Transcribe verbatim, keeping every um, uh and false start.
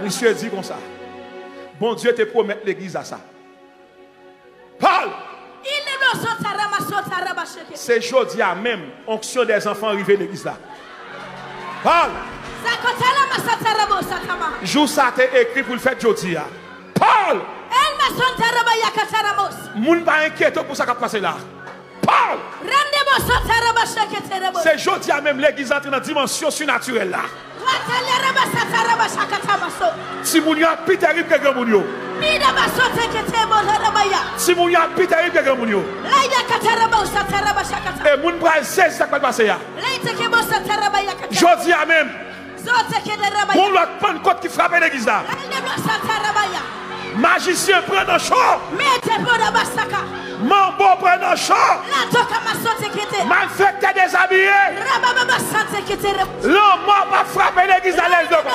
Misye di konsa, Bondye te pwomèt legliz la sa. Pòl! Se jodi a menm, onksyon dè zanfan rive legliz la. Pòl! Jou sa te ekri pou l fèt jodi a. Pòl! Moun pa enkyete w pou sa k ap pase la. Pòl! Se jodi a menm legliz la antre nan dimansyon sinatirèl la. Timoun yo ap pi tèrib ke granmoun yo. Timoun yo ap pi tèrib ke granmoun yo. E moun pral sezi sa k pral pase a. Jodi a menm, gon lòt Pannkòt ki frape legliz la. Majisyen pran nan cho. Manbo pran nan cho. Malfektè dezabiye. Lanmò p ap frape legliz la lè l ankò.